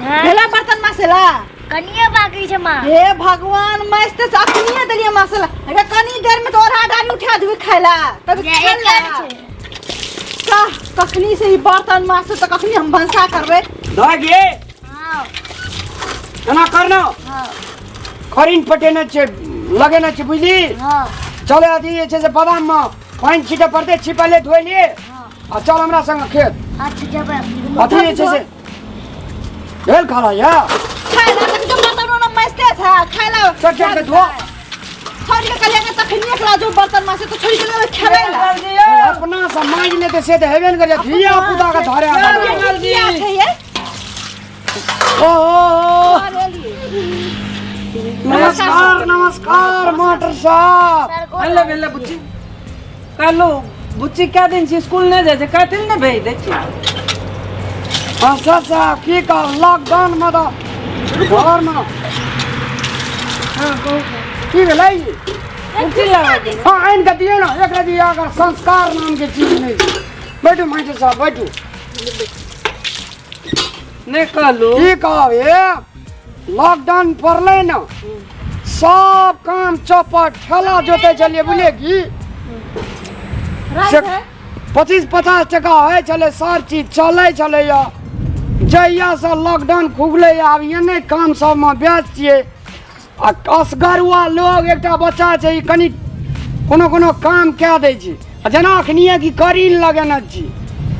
हाँ। भेला बर्तन मासेला कनिए बाकी छै माँ। हे भगवान, मस्त से अखनिए देलिए मसाला। अरे कनी देर में तो ओढ़ा डाली उठा देबे खाइला तब जे एक खेला। छै। का कखनी से ई बर्तन मासे तो कखनी हम भनसा करबे। धोए गे। हाँ। एना करना। हाँ। खरीन पटेने छै, लगेने छै, बुझली? हाँ। चले अथी जे छै से बादाम में पानि छीटे पड़तै, छिपले धोइ लिए। हाँ। आ चल हमरा संग खेत। अच्छा जेबै। अथी जे छै से भेल खाना या खाइला तक जो बर्तन ओना मस्ते छै खाइला। चल, चल के धो। छोड़ी के कहलिए के तखनी एकरा जो बर्तन मासे तो छोड़ी के लेबै खेबै ला। अपना से मांगि लेतै से तऽ हेबे ने करै, धिया पुता के धरे आबै। किया छै ये? ओ नमस्कार नमस्कार मास्टर साहब। हेलो भेलै बुच्ची, कहलू बुच्ची कए दिन से स्कूल नहि जाइ छै, कथी लए नहि भेज दै छी? मास्टर साहब की कहब, लॉकडाउन में तऽ घर में हाँ कहू। की भेलै? कुर्सी लगा दे। हाँ आनि कऽ दियौ ने एकरा दियौ, अगर संस्कार नाम के चीज नहि छै। बैठू मास्टर साहब बैठू। नहि कहलू की कहब, हे लॉकडाउन पड़लै ने, सब काम चौपट, ठेला जोतै छलियै बुझलियै की से 25-50 टका होइ छलै, सब चीज चलै छलैया। जहियासँ लॉकडाउन खुगलै आब एने काम सबमे व्यस्त छियै आ असगरुआ लोग, एकटा बच्चा छै, ई कनि कोनो कोनो काम कए दै छै। आ जेना अखनिए कि करीन लगेने छी,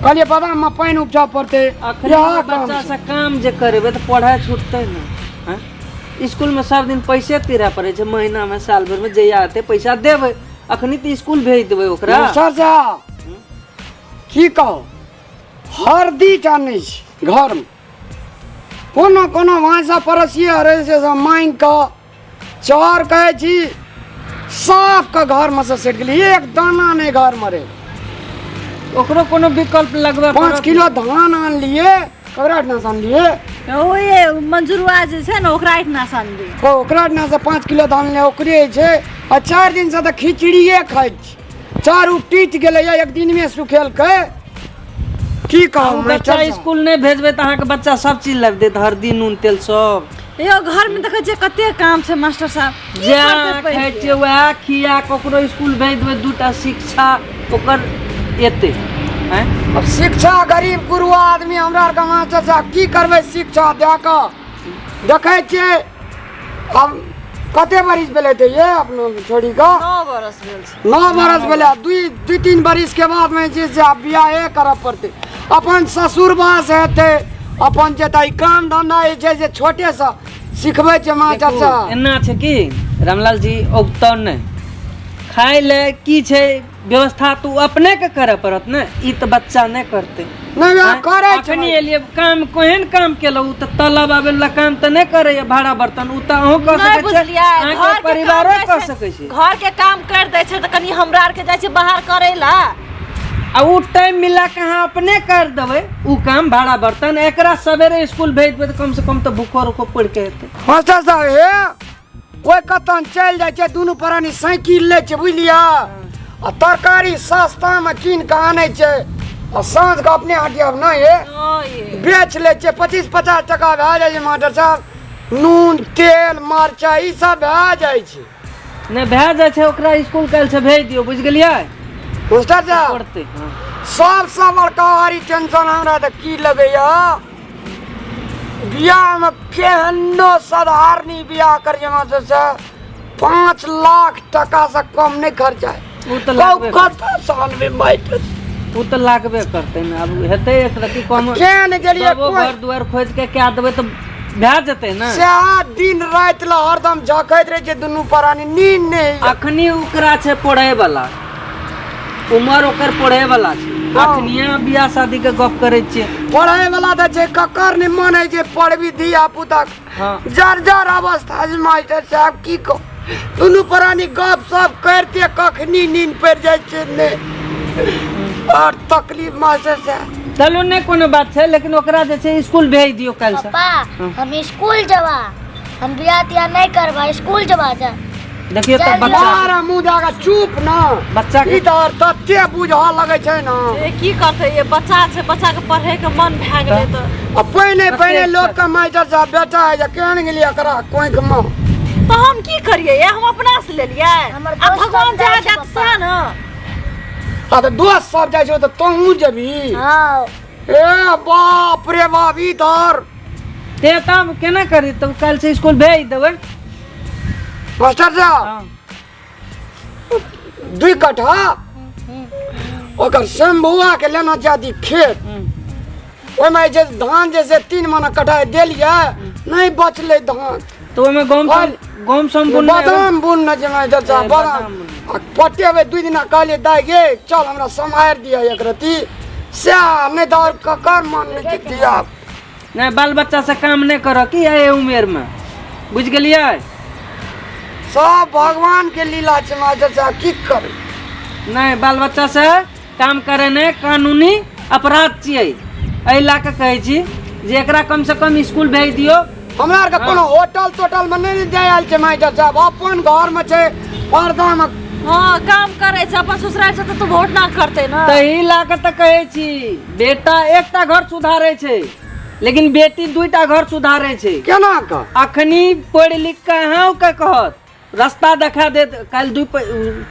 कहलियै बादाममे पानि उपजऽ पड़तै। अखन इएह काम बच्चा छै। से काम जे करेबै तऽ पढ़ाइ छूटतै ने? आँय? स्कूलमे सब दिन पैसे तीरऽ पड़ै छै, महीनामे साल भरिमे जहिया हेतै पैसा देबै। अखनी तऽ स्कूल भेज देबै ओकरा। मास्टर साहब की कहू, हरदी टा नहि छै घरमे, कोनो कोनो भाषा पड़ोसिए अड़ोसिए से मांगि कऽ चौर कहै छी साफ कऽ घरमे से सटि गेलै, एक दाना नहि घरमे रहै। ओकरो कोनो विकल्प लगबे 5 किलो धान आनलियै, ककरा ओहिठिना से आनलियै? ओए मंजूरुआ जे छै ने ओकरा एहिठिना से आनलियै। ओ ओकरा ओहिठिना से 5 किलो धान ले ओकरे छै। आ 4 दिनसँ तऽ खिचड़िए खाइ छी, चारू टूटि गेलैए, एक दिनमे सुखेलकै। की कहब बच्चा मास्टर साहब? स्कूल नहि भेजबै तऽ अहाँके बच्चा सब चीज लाबि देत, हरदी नून तेल सब। यो घर में देखै छियै कते काम छै मास्टर साहब, की जे करतै अहाँ पढ़ि खाइ के? छियै वएह खिया कऽ ओकरो स्कूल भेज देबै, दूटा शिक्षा ओकर एतै। आँय? अब शिक्षा गरीब गुरुआ आदमी हमरा आरके मास्टर साहब की करबै शिक्षा दए कऽ? देखै छियै अब कते बरिस भेलै तऽ ये अपनो छोड़ी कऽ 9 बरस भेल छै। 9 बरस भेलै, आ दुई तीन बरिस के बाद में जे छै से आब बियाहे करऽ पड़तै। अपन ससुरबास हेतै, अपन जेतै काम धंधा जे छै से छोटेसँ सिखबै छै मास्टर देखू, साहब। एना छै कि रामलाल जी औगतौ नहि, खाय लए की छै व्यवस्था तऽ ओ अपने के करऽ पड़त ने, ई तऽ बच्चा नहि करतै। नहि वएह करै छै। अखनी एलियै काम, केहन काम केलहुँ? ओ तऽ तलब आबै वला काम तऽ नहि करैया, भाड़ा बर्तन ओ तऽ अहूँ कऽ नहि सकै छियै, बुझलियै, अहाँके घर के परिवारो काम कऽ जाइ छै, सकै छै। घर के काम कर दै छै तऽ कनि हमरा आरके जाइ छै बाहर करै ला, आ ओ टाइम मिला के अहाँ अपने कर देबै ओ काम, भाड़ा बर्तन। एकरा सवेरे स्कूल भेज देबै तऽ कम से कम तऽ भूखो रुखो पढ़ि के हेतै। मास्टर साहब हे ओहि कतन चलि जाइ छै, दुनू प्राणी साइकिल लै छै बुझलियै, आ तरकारी सस्तामे कीन कऽ आनै छै आ साँझ कऽ अपने हटिया नहि हे बेच लै छै, 25-50 टका भए जाइ छै मास्टर साहब, नून तेल मरचाइ ई सब भए जाइ छै। नहि भए जाइ छै, ओकरा स्कूल काल्हि से भेज दियौ, बुझि गेलियै? मास्टर साहब पढ़तै। हँ। सबसँ बड़का भारी टेंशन हमरा तऽ की लगैया, बियाहमे केहनो साधारणी बियाह करियै मास्टर साहब, 5 लाख टकासँ कम नहि खर्चा ओ तऽ लागबे करतै। कतऽ सालमे माटि ओ तऽ लागबे करतै ने, आब हेतै एक रत्ती कम केहन गेलियै तबो घर दुआरि खोजि के कए देबै तऽ भए जेतै ने। सएह दिन राति लए हरदम झखैत रहै छै दुनू प्राणी, नींद नहि होइए। अखनी ओकरा छै पढ़ै वाला उमर, ओकर पढ़ै वाला छै। हँ। अखनिये बियाह शादी के गप करै छियै। पढ़ै वाला तऽ छै, ककर नहि मन होइ छै पढ़बी धिया पुता। हँ। जर्जर अवस्था छै मास्टर साहब, की कहू, दुनू प्राणी गप सप करिते कखनी नींद पड़ि जाइ छै नहि, आओर तकलीफ मास्टर साहब। चलू नहि कोनो बात छै, लेकिन ओकरा जे छै स्कूल भेज दियौ काल्हि से। पापा हम स्कूल जबा, हम बियाह तियाह नहीं करबा, स्कूल जबा जा। देखियौ तऽ बच्चा बारह मुँह दए कऽ चुप न बच्चा के ई तऽ आओर तते बुझऽ लगै छै ने। ए, की करतै ये बच्चा छै, बच्चा के पढ़े के मन भए गेलै तऽ। आ पहिने पहिने लोक के मास्टर साहब बेटा है जे केहन गेलियै एकरा कोंखि मे। तऽ हम की करियै ये, हम अपना से लेलियै? हमर आ दोस्त भगवान सब जा जाइ छै देत पप्पा। सएह ने। आ तऽ दोस्त सब जाइ छौ तऽ तोहूँ जेबही? हाँ। ए बाप रे बाप, ई तऽ ते तब केना करी? तब काल्हि से स्कूल भेज देबै। मास्टर साहब। हँ। 2 कट्ठा ओकर शंभुआ के लेना जादी खेत, ओहिमे जे धान जे से 3 मना कटाइ देलियै, नहि बचलै धान। तऽ ओहिमे गहूम गहूम सम बुनने हेबै? बादाम बुन न जे मास्टर साहब। ए, बादाम बादाम। आ पटेबै 2 दिना। कहलियै दाइ गे चल हमरा सम्हारि दिअ एक रत्ती, सएह नहि तऽ आओर ककर मन नहि छै दिअ। नहि, बाल बच्चा से काम नहि करऽ की एहि उमेरमे, बुझि गेलियै? सब भगवान के लीला छै मास्टर साहब, की करू। नहि, बाल बच्चा से काम करेनाइ कानूनी अपराध छियै। एहि लए कऽ कहै छी जे एकरा कम से कम स्कूल भेज दियौ। हमरा आरके कोनो होटल तोटल मे नहि जाय आयल छै मास्टर साहब, अपन घर मे छै पर्दा मे। हँ, काम करै छै अपन ससुराल छै तऽ तू वोट ना करतै ने। तही लए कऽ तऽ कहै छी, बेटा एकटा घर सुधारै छै लेकिन बेटी 2टा घर सुधारै छै। केना कऽ? अखनी पढ़ि लिख कऽ अहाँके कहत, रास्ता देखा देत। काल्हि 2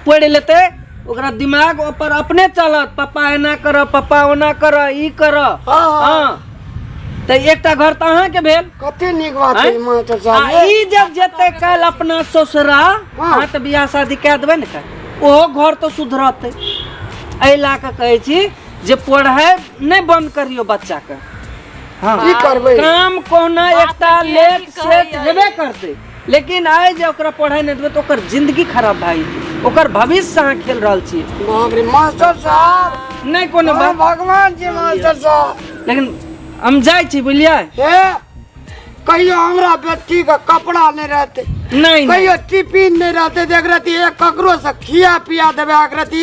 पढ़ि लेतै, ओकरा दिमाग ओपर अपने चलत, पप्पा एना कर, पप्पा ओना कर, ई कर। हँ, हँ। हँ, तऽ एकटा घर तऽ अहाँके भेल। कते नीक बात छै आँय? मास्टर आ साहब। ई जब जेतै काल्हि अपना ससुरा, हँ। अहाँ तऽ बियाह शादी कए देबै ने काल्हि, ओहो घर तऽ सुधरतै। एहि लए कऽ कहै छी जे पढ़ाइ नहि बंद करियौ बच्चाके। हँ। की करबै? काम कहुना बाप एकटा रे, लेट की सेट कहैया। हेबे करतै, लेकिन आइ जे ओकरा पढ़ाइ नहि देबै तऽ ओकर जिंदगी खराब भए जेतै, ओकर भविष्य से अहाँ खेल रहल छियै। बाप रे मास्टर साहब। नहि कोनो हँ, बात। भगवान जी मास्टर साहब। लेकिन हम जाइ छी, बुझलियै? हे, कहियो हमरा बेटी के कपड़ा नहि रहतै। नहि नहि। कहियो टिफिन नहि रहतै, देख रहती एक ककरो से खिया पिया देबै, एक रती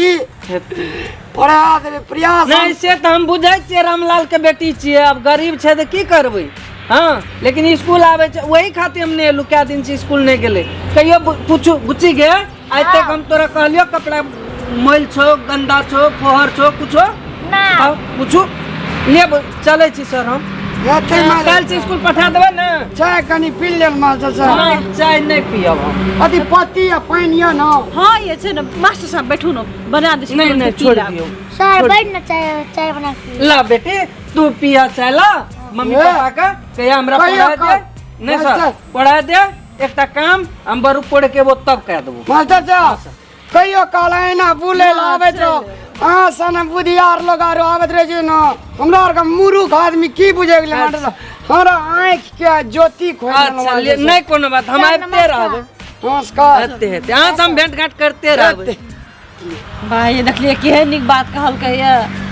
पढ़ा देबै प्रयास। नहि, से तऽ हम बुझै छियै, रामलाल के बेटी छियै, आब गरीब छै तऽ की करबै। हँ, लेकिन स्कूल आबै छै, ओही खातिर हम नहि एलहुँ। कए दिन से स्कूल नहि गेलै। कहियो पूछू बुच्ची गे, आइ तक हम तोरा कहलियौ कपड़ा मैल छौ, गंदा छौ, फोहर छौ, कुछो? ना। आउ, पूछू ले। चलै छी सर हम। हेतै मास्टर। काल्हि से स्कूल पठा देबै ने? चाय कनि पी लेल मास्टर साहब। नहि, चाय नहि पियब हम। अथी पत्ती आ पानि यऽ ने? हँ, ये छै ने मास्टर साहब, बैठू ने, बना दै छी। नहि नहि, पी छोड़ि लाब। दियौ। सर, बैठ न, चाय चाय बना के पी। ला बेटी, तू पिया चाय। ला मम्मी हे। पापा के कहिया हमरा कहियो पढ़ा दे। नहि सर। मास्टर। पढ़ा दे एकटा काम, हम बरू पढ़ के वो तब कह देबो। मास्टर साहब, कहियो काल एना बुलै लए आबैत रहो, अहाँ सन बुधियार लोग आरो आबैत रहै छै ने, हमरा आरके मूर्ख आदमी की बुझे गेलै मास्टर साहब, हमरा आँखि के ज्योति खोलि देलहुँ। अच्छा ले, मास्टर नहि कोनो बात, हम सर, आबिते नमस्कार। रहबै। साहब। नमस्कार। हेते हेते अहाँ से हम भेंट घाट करते रहबै। भाई, देखलियै केहन नीक बात कहलकै ये।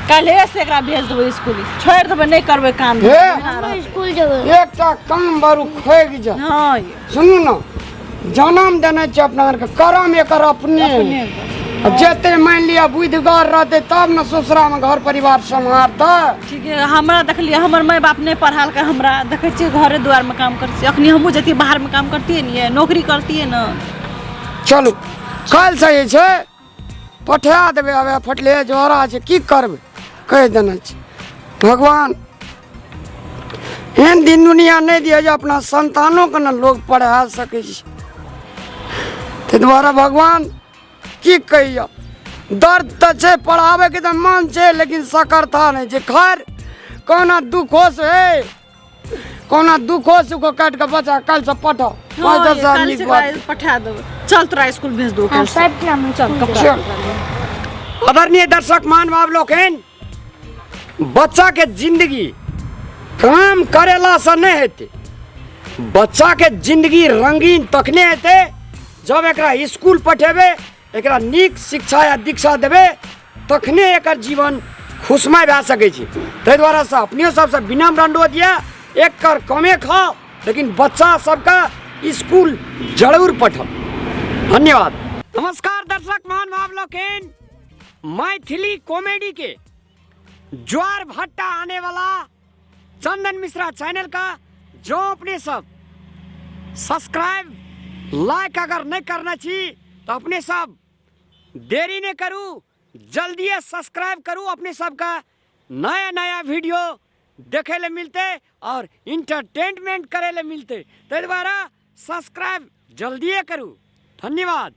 काल्हे से एकरा भेज देबै स्कूल, छोड़ि देबै, नहि करबै काम। हे। हम स्कूल जेबै। एकटा काम बरू खोगि जा। हँ ये। सुनू ने, जनम देने छै अपना आरके, करम एकर अपने। आ जते मानि लिअ बुधिगर रहतै तब ने ससुरामे घर परिवार सम्हारतै। ठीक है, हमरा देखलियै, हमर माय बाप नहि पढ़ालकै हमरा, देखै छियै घरे दुआरमे काम करै छियै। अखनी हमहूँ जैतियै बाहरमे काम करतियै ने ये, नौकरी करतियै ने। चलू, काल्हिसँ जे छै पठा देबै। आब फटले जोड़ा छै, की करबै, कहि देने छै। भगवान एहन दिन दुनिया नहि दिअ जे अपना संतानोके ने लोग पढ़ा सकै छै। ताहि दुआरे भगवान की कहियौ, दर्द तऽ छै, पढ़ाबैके तऽ मन छै, लेकिन सकरता नहि छै। खैर, कोना दुखोसँ हे, कोना दुखो सुखो काटि कऽ बच्चा काल्हिसँ पठाउ। हँ मास्टर ये, साहब, काल्हि नीक से बात। एकरा पठा देबै। चल, तोरा स्कूल भेज देबो हम काल्हि से। सब नाम चल, कपड़ा। चल। आदरणीय दर्शक महानुभाव लोकनि, बच्चा के जिंदगी काम करेला से नहीं हेतै। बच्चा के जिंदगी रंगीन तखने हेतै जब एकरा स्कूल पठेबै, एकरा नीक शिक्षा या दीक्षा देबै, तखने एकर जीवन खुशमय भए सकै छै। ताहि दुआरे से अपने सबसँ विनम्र अनुरोध यऽ, एक कर कमे खाउ लेकिन बच्चा सबके स्कूल जरूर पठाउ। धन्यवाद। नमस्कार दर्शक महानुभाव लोकनि, मैथिली कॉमेडी के ज्वार भट्टा आने वाला चंदन मिश्रा चैनल का जो अपने सब सब्सक्राइब लाइक अगर नहि करने छी तऽ अपने सब देरी नहि करू, जल्दिए सब्सक्राइब करू। अपने सबके नया नया वीडियो देखे ले मिलते और इंटरटेनमेंट करे ले मिलते, ताहि दुआरे सब्सक्राइब जल्दिए करू। धन्यवाद।